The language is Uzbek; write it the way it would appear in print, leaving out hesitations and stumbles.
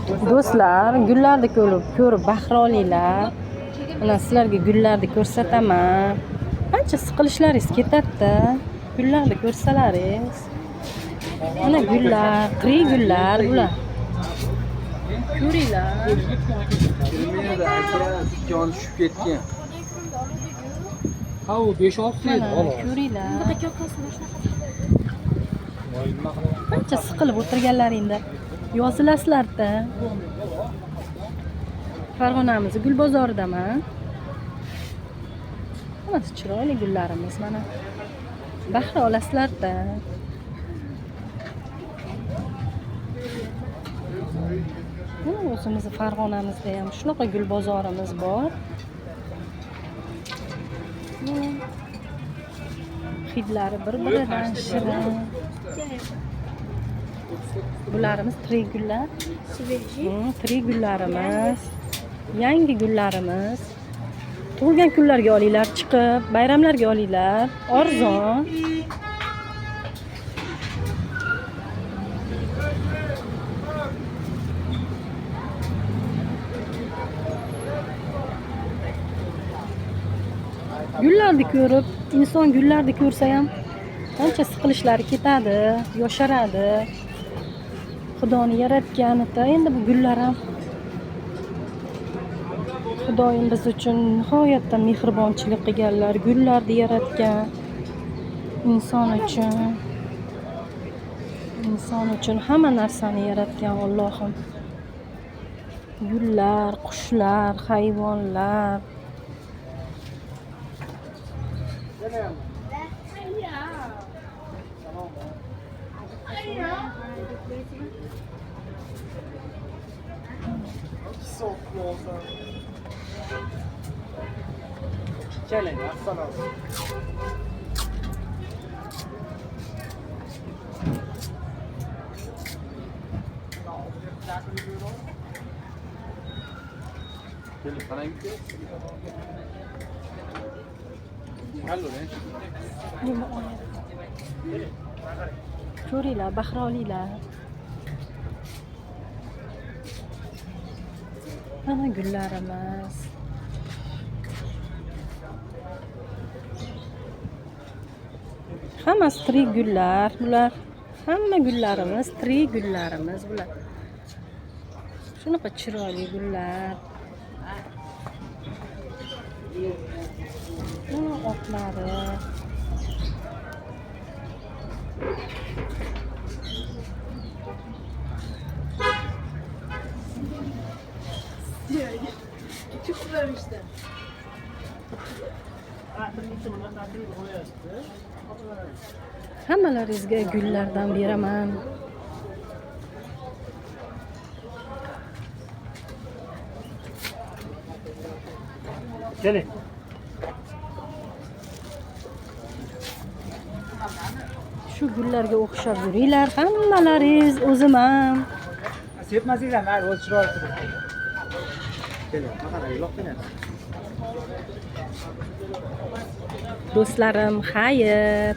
Do'stlar, gullarni ko'rib bahra olinglar. Mana sizlarga gullarni ko'rsataman. Ancha siqilishlaringiz ketadi-da. Gullarni ko'rsalaringiz. Mana gullar, tirik gullar bular. Ko'ringlar. Kirmaydi aka, dukkon tushib ketgan. Ha u 5-6 yil Mana xolos. ko'ringlar. Voy, nima qilaman? Ancha siqilib o'tirganlaringda yozilasizlar-da. Farg'onamiz gul bozoridaman. Hammasi chiroyli gullarimiz mana. Bahra olasizlar-da. Mana o'zimizni Farg'onamizda ham shunaqa gul bozorimiz bor. Hidlari bir-biridan shirin. Bularimiz tirik gullar. Tirik gullarimiz, yangi gullarimiz. Tug'ilgan kunlarga olinglar, chiqib, bayramlarga olinglar, arzon. Gullarni ko'rib, inson gullarni ko'rsa ham ancha siqilishlari ketadi, yosharadi. Xudoni yaratganida endi bu gullar ham Xudoyim biz uchun nihoyatda mehribonchilik qilganlar, gullarni yaratgan inson uchun. Inson uchun hamma narsani yaratgan Allohim. Gullar, qushlar, hayvonlar. Keling, assalom. Keling, qarang. Allora, Nima olyapti? Ko'ringlar, bahra olinglar. Mana gullarimiz. Hammasi tirik gullar bular. Hamma gullarimiz tirik gullarimiz bular. Shunaqa chiroyli gullar. Mana oqlari. Hammalaringizga gullardan beraman. Keling. Shu gullarga o'xshab yuringlar hammalaringiz, o'zim ham. Sepmasangiz ham mayli, o'zi chiroyli turibdi. Keling, qarang, uloqdingiz. Do'stlarim, xayr.